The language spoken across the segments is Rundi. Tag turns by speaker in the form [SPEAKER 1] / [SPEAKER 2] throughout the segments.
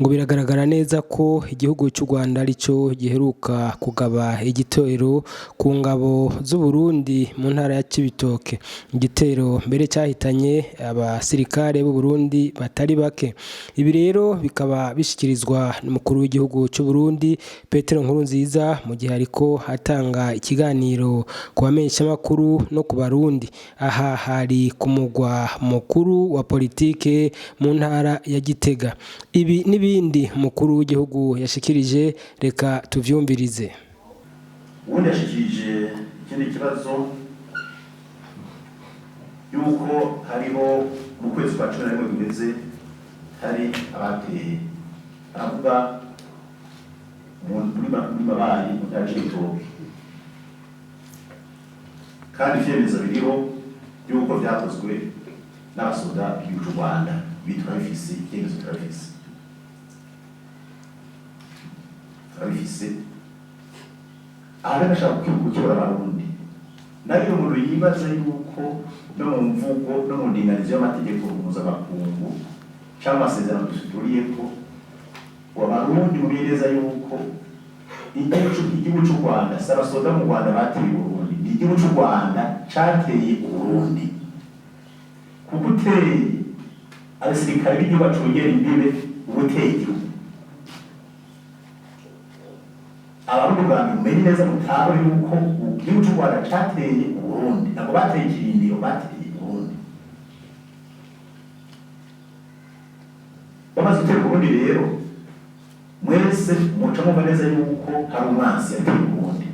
[SPEAKER 1] Ngo biragaragara neza ko igihugu cy'u Rwanda arico giheruka kugaba igitero ku ngabo z'Uburundi mu ntara ya Cibitoke. Igitero mbere cyahitanye abasirikare b'u Burundi batari bake. Ibi rero bikaba bishikirizwa n'umukuru w'igihugu cy'u Burundi Petero Nkurunziza mu gihe ariko atanga ikiganiro ku bamenyeshamakuru no ku Barundi. Aha hari ku mugwa mukuru wa politike mu ntara ya Gitega. Ibi n'ibindi umukuru w'igihugu yashikirije, reka tuvyumvirize.
[SPEAKER 2] Ubundi yashikirije ikindi kibazo yuko hariho mu kwezi kwa 11 guheze hari abateye, aravuga muri Mabayi mu ntara ya Cibitoke, kandi ivyemezo biriho yuko vyakozwe n'abasoda b'igihugu c'u Rwanda. Ibi turabifise, ivyemezo turabifise, turabifise. Aha rero ndashaka gukebura Abarundi nayo umuntu yibaza yuko no mu mvugo no mu ndinganizo y'amategeko mpuzamakungu cyangwa amasezerano duturiyeko, Abarundi mumenye neza yuko igihugu c'u Rwanda si abasoda mu Rwanda bateye Uburundi, ni igihugu c'u Rwanda cateye Uburundi. Kuko uteye abasirikare b'igihugu bacungera imbibe, uba uteye igihugu. Abarundi bwa mbere mumenye neza, mutahure yuko igihugu c'u Rwanda cateye Uburundi, ntabwo bateye ikirindiro, bateye Uburundi. Bamaze gutera Uburundi rero, mwese muca mwumva neza yuko hari umwansi yateye Uburundi.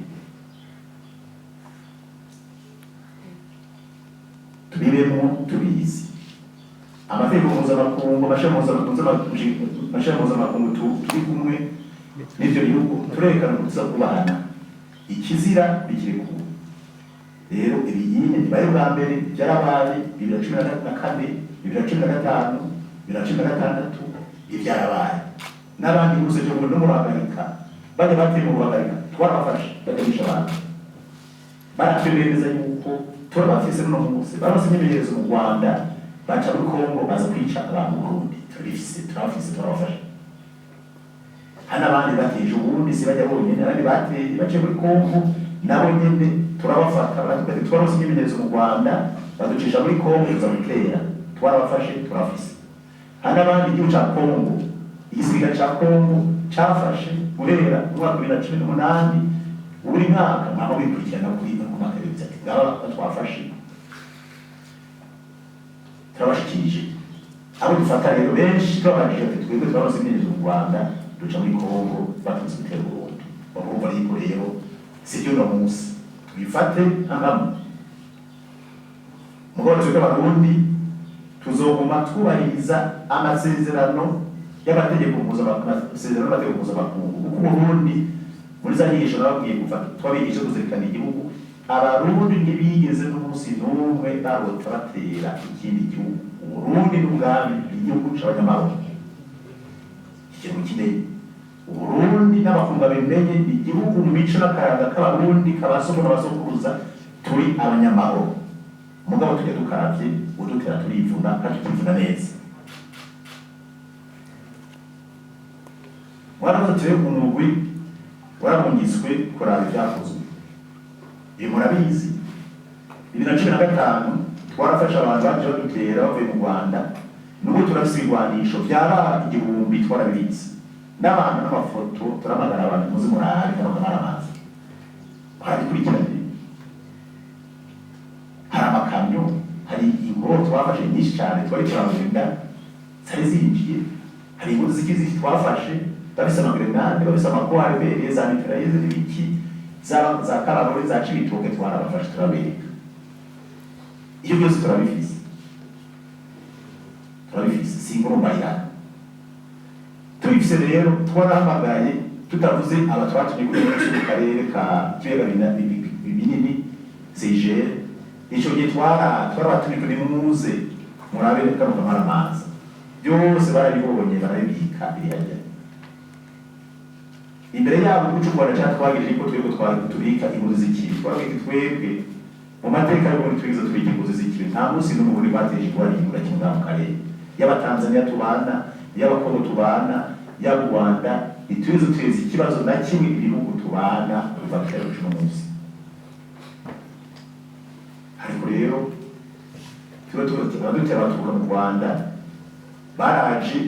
[SPEAKER 2] Tubibemo tubizi, amategeko mpuzamakungu, amashami mpuzamakungu turi kumwe n'ivyo bihugu, turerekana ko tuza kubahana, ikizira bikirekuwe. Rero ibiyine ntibaye bwa mbere, byarabaye 2014, 2015, 2016, ivyarabaye n'abandi bose cyo no mu Ruhagarika, bajya bateye mu Ruhagarika, twarabafashe bajya abantu baratwemeye neza yuko turabafise. N'uno munsi baronse imyimenyerezo mu Rwanda, baca muri Kongo baza kwica abantu mu Burundi. Turabifise, turabafise, turabafashe. Hano abandi bateje ubundi si bajya bonyene, abandi bateye baciye muri Kongo nabo nyene turabafata, baratubwira ati twaronse imyimenyerezo mu Rwanda, baducisha muri Kongo tuza gutera, twarabafashe, turabafise. Hano abandi igihugu ca Kongo, igisirikare ca Kongo cafashe guhera mu mwaka 2018, buri mwaka mwama bikurikirana kuri ku mateleviziyo ati ngaba twafashe, turabashikirije. Abo dufata rero benshi tubabajije ati twebwe twaronse imyimenyerezo mu Rwanda, duca muri Kongo batunze gutera Uburundi. Urumva yuko rero si byo, uno munsi tubifate nka mugabo twebwe Abarundi tuzoguma twubahiriza amasezerano y'amategeko mpuzamakungu, y'amategeko mpuzamakungu, kuko Uburundi muri za nyigisho nababwiye kuva twabigisha kuzirikana igihugu, Abarundi ntibigeze n'umunsi n'umwe barota batera ikindi gihugu. Uburundi n'ubwami, igihugu c'abanyamahoro, ikintu kinini. Uburundi n'abakunga bimenye igihugu mu mico n'akaranga k'Abarundi kabasoko n'abasokuruza, turi abanyamahoro. Mugabo tujya dukaravye udutera turivuna, kandi tukivuna neza. Mwaravuze ati umugwi warabungitswe kuraba ibyakozwe. Ibi murabizi, 2015 twarafashe abantu baje badutera bavuye mu Rwanda. N'ubu turafise ibigwanisho vyaba 1000, twarabibitse n'abantu n'amafoto, turamagana abantu muzi murabe kano kamaramaza twarabikurikiranye. Hari amakamyo, hari inkoro twafashe nyinshi cyane, twari turagenda zari zinjiye, hari inkuru z'ikizi twafashe bafise amagrenade, bafise amakoarbere, za mitrailleuses n'ibiki, za karabore, za Cibitoke, twarabafashe turabereka. Iyo byose turabifise, turabifise, si inkuru mbayirana. Tubifise rero twarahamagaye, tutavuze aba twatumye kuri mu karere ka kibiyaga binini CIGL. Ico gihe twarabatumye kuri muze murabe kano kamaramaza, byose barabibonye, barabibika, biri hajya imbere yabo. Igihugu c'u Rwanda catwagirije ko twebwe twari tubika inkozi z'ikibi. Twabwira twebwe mu mateka y'Uburundi twigeze tubika inkozi z'ikibi, nta munsi n'umwe Uburundi bwateje ingorane igihugu na kimwe mu karere, y'Abatanzania tubana, y'Abakongo tubana. Yaba u Rwanda, ntituzi duteza ikibazo na kimwe ibihugu tubana kuva kera gushika uno munsi. Ariko rero tuba dutera abaturuka mu Rwanda, baraje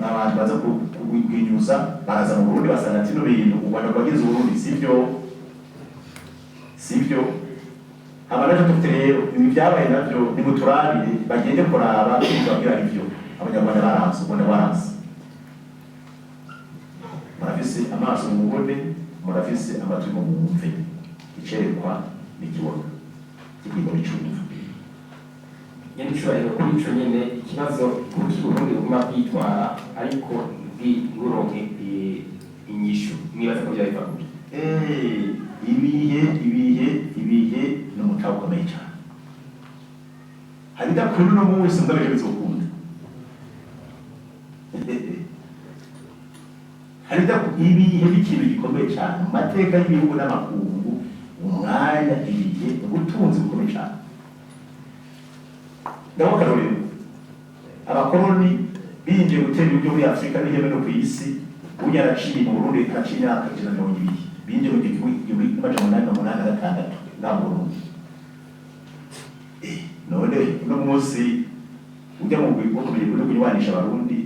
[SPEAKER 2] abantu baza kubinyuza, baraza mu Burundi, basanga ati: "Bino bintu u Rwanda rwagize Uburundi sivyo, sivyo." Haba naco dufite rero ibi byabaye navyo, nimuturabire bagende kuraba tubabwira ivyo Abanyarwanda baranse, u Rwanda baranse. Murafise amaso mubone, murafise amatwi ngo mwumve. Icerekwa nikibona, kigirwa n'icumva.
[SPEAKER 3] Nyenicubahiro, kuri ico nyene ikibazo, kuki Uburundi buguma bwitwara ariko ntiburonke inyishu? Mwibaza ko vyaba biva kuki?
[SPEAKER 2] Ibihe, ibihe, ibihe ni umutahe ukomeye cyane. Hari idakunda uno munsi, mugabo ejo bizokunda. Hari ibihe n'ikintu gikomeye cyane mu mateka y'ibihugu n'amakungu. Umwanya, ibihe, ubutunzi bukomeye cyane. Ndaho akarorero: abakoroni binjiye gutera ibihugu byo muri Afurika n'ihembe no ku isi. Burya araciye mu Burundi, araciye imyaka 120. Binjiye mu 1886 ngaha mu Burundi. None uno munsi ujya mu wo kumenya no kunywanisha Abarundi,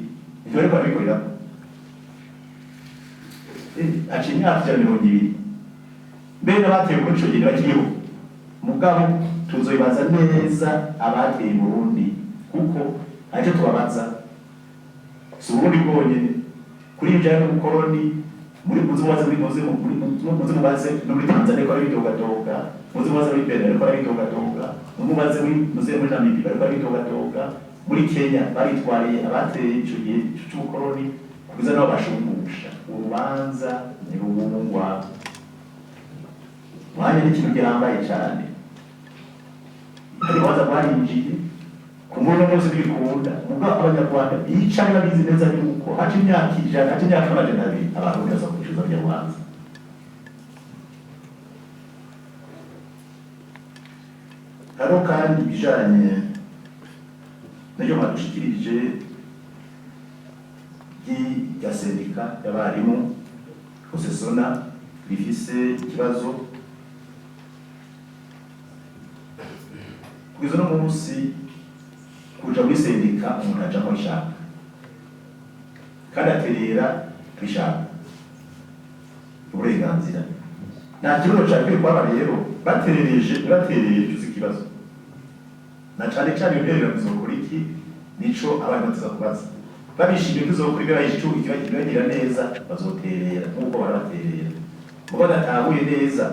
[SPEAKER 2] ivyo bariko barabikorerako. Aciye imyaka 120. Mbere n'abateye muri ico gihe bakiriho, mugabo tuzobibaza neza abateye Burundi, kuko aricyo tubabaza. Si Uburundi bwonyene kuri ibijanye n'ubukoroni. Muri muze mubaze muri muze muri muze mubaze no muri Tanzania ko ari bidogadoga, muze mubaze muri Benin ko ari bidogadoga, mubaze muri muze muri Namibia bariko ari bidogadoga, muri Kenya baritwariye abateye ico gihe c'ubukoroni kugeza n'aho bashumbusha. Urubanza ntirubungwa. Umwanya ni ikintu gihambaye cyane. Hari urubanza rwarinjiye ku muntu munsi ntibikunda, mugabo Abanyarwanda bicaye babizi neza yuko haca imyaka 100, haca imyaka 200, Abarundi baza kwishyuza rya rubanza. Hariho kandi ibijanye n'ibyo mwadushikirije rya sendika y'abarimu kosesona rifise ikibazo. Kugeza uno munsi, kuja muri sendika umuntu ajamwo abishaka kandi aterera abishaka, uburenganzira, nta kibazo cakwiye kuhaba. Rero baterereje, baterereje uzi ikibazo, na cane cane iyo ntererano izokora iki? Nico abandi bateza kubaza. Babishimiye ko izokora ibyo ikibagira neza, bazoterera nk'uko barabaterera. Mugo badatahuye neza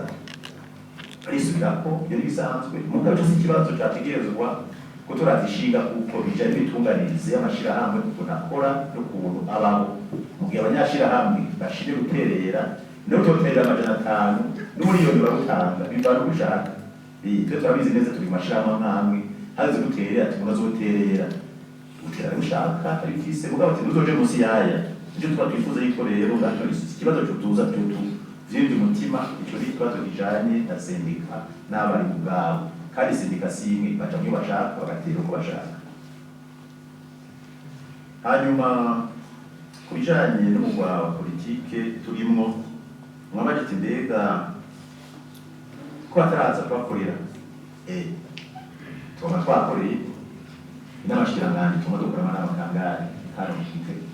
[SPEAKER 2] barisubirako, ibyo ntibisanzwe. Mugabo ico si ikibazo categerezwa ko turazishinga, kuko bijanye n'imitunganyirize y'amashirahamwe, ukuntu akora n'ukuntu abaho. Mu gihe abanyashirahamwe bashimye guterera, niho utoterera 500 n'umuriyoni barutanga, bivana uko ushaka. Twe turabizi neza, turi mu mashirahamwe amwe amwe. Haze guterera, tubona uzoterera, utera ushaka abifise, mugabo ati ntuzoje munsi yaya. Nicyo tuba twifuza yuko rero ngaco ikibazo cutuza tutu vyimvye umutima. Ico ni ikibazo kijanye na sendika n'abarimu ubwabo, kandi sendika si imwe, baca mwiyo bashaka, bagatera uko bashaka. Hanyuma ku bijanye n'umugwa wa politike turimwo, mwabaje ati: "Mbega ko bataraza kubakorera?" Tuba twakoreye inama nshikiranganji, tuma dukora amanama kangahe hano mu Gitega?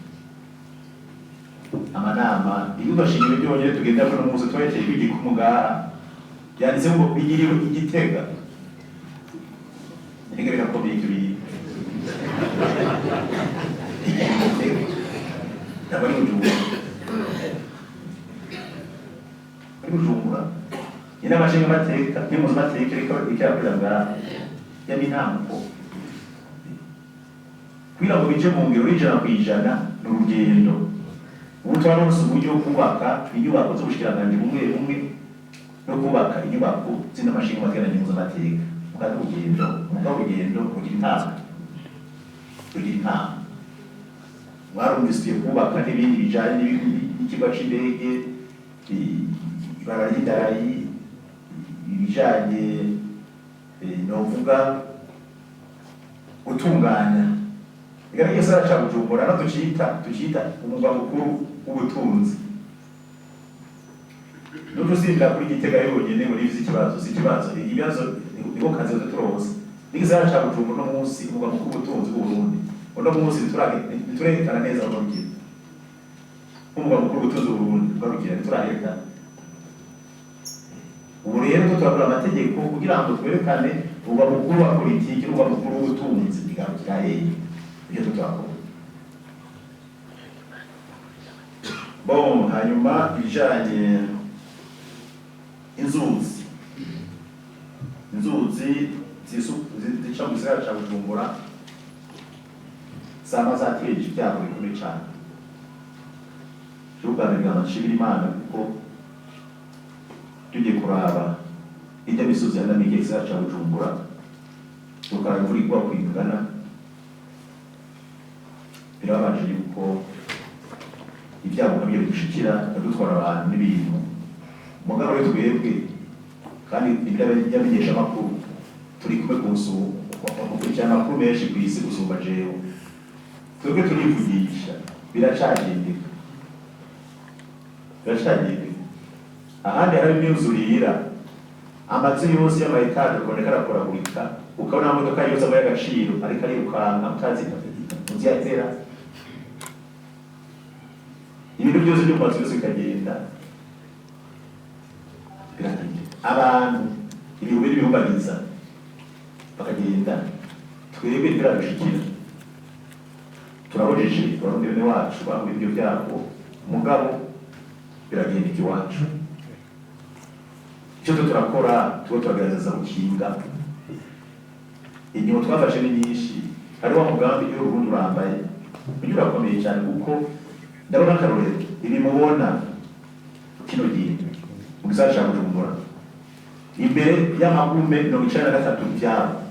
[SPEAKER 2] Amanama, ibibuga shingiro byonyine tugenda ko n'umunsi twerekeye igikumu ngaha byanditse ngo bigiriwe i Gitega. Mbega birakomeye ibyo bintu? Igitega ntabwo ari Bujumbura, ari Bujumbura. Inama nshingamateka n'impuzamateka iriko irakorera ngaha y'aminamko kugira ngo bije mu ngiro 100%, ni urugendo. Ubu turaronse uburyo bwo kubaka inyubako z'ubushikiranganji bumwe bumwe no kubaka inyubako z'inama nshingamateka na nkenguzamateka. Mugabo urugendo, mugabo urugendo rugira intango, rugira intango. Mwarumvise tugiye kubaka n'ibindi bijanye n'ikibuga c'indege, ibarabara ry'indarayi, ibijanye novuga gutunganya. Reka n'igisagara ca Bujumbura no tucita umugwa mukuru w'ubutunzi. Nutusimbira kuri Gitega yonyene ngo nivyo ikibazo, si ikibazo, ibibazo niko kazi zo turonse. N'igisagara ca Bujumbura no munsi umugwa mukuru w'ubutunzi bw'Uburundi, uno munsi ntiturerekana neza aho rugira nk'umugwa mukuru w'ubutunzi bw'Uburundi bwarugira, ntituraherekana. Ubu rero turakora amategeko kugira ngo twerekane umugwa mukuru wa politiki n'umugwa mukuru w'ubutunzi bigarukira hehe, ibyo turakora. Bon, hanyuma ibijanye inzuzi zica mu gisagara ca Bujumbura zama zateje ibyago bikomeye cane. Ubwa mbere bwa nshimira Imana kuko tugiye kuraba ijya misozi ya Namike gisagara ca Bujumbura, tukaraba imvura igwa kwingana, birababaje yuko ibyago nkabyo bidushikira bikadutwara abantu n'ibintu. Mugabo rero twebwe kandi ibyamenyesha amakuru turi kumwe gukurikirana amakuru menshi ku isi gusumba jewe, twebwe turivugisha, biracagendeka, biracagendeka. Ahandi hari imyuzurira, amazu yose y'ama etaje ukabona arakoragurika, ukabona amamodoka yose abaye agaciro ariko arirukanka utazi inzu yatera, ibintu byose byo mu mazu yose bikagenda biragenda, abantu ibihumbi n'ibihumbagiza bakagenda. Twebwe ntibiradushikira, turabojeje abarundi bene wacu bahuye ibyo byago, mugabo biragenda iwacu. Icyo turakora tuba turagerageza gukinga. Ingingo twafashe ni nyinshi. Hari wa mugambi iyo Urundi urambaye ujya urakomeye cyane, kuko ndabona akarorero ibi mubona kino gihe mu gisagara ca Bujumbura imbere y'amagume 93 byabo.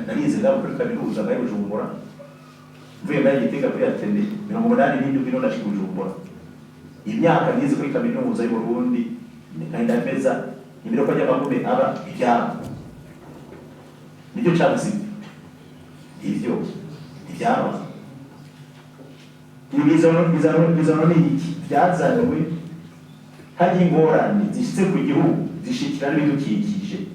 [SPEAKER 2] Narize ngaho kuri kaminuza ngaho Bujumbura, mvuye ngaho Gitega kuri Atene 87 niho nashika Bujumbura. Imyaka nize kuri kaminuza y'u Burundi nkagenda meza imiroko y'amagume aba ibyabo nicyo cabuzima ivyo ibyaba. Ibi bizano ni iki byazanywe? Hari ingorane zishitse ku gihugu zishikira n'ibidukikije.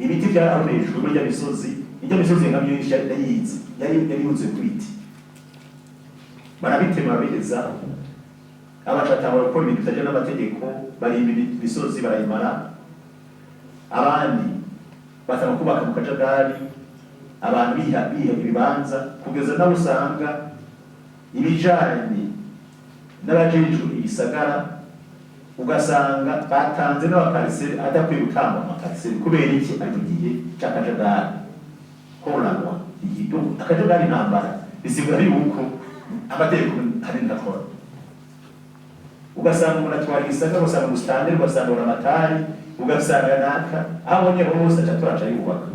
[SPEAKER 2] Ibiti byarahonejwe muri misozi, ijya misozi nka myinshi yayizi yari yuzuye ku biti, barabitema barabiheza. Abacatangura gukora ibintu bitagira n'amategeko, barimba imisozi barayimara, abandi batanga kubaka mu kajagari, abantu biha ibibanza, kugeza naho usanga ibijanye n'abajejwe ibisagara ugasanga batanze n'abakariseri adakwiye gutangwa amakariseri. Kubera iki? Ari mu gihe c'akajagari koranwa igihugu, akajagari intambara bisigura yuko amategeko hari ndakora. Ugasanga umuntu atwara igisagara, ugasanga umusitanteri, ugasanga uramatari, ugasanga naka aho abonye hose aca turaca yubaka.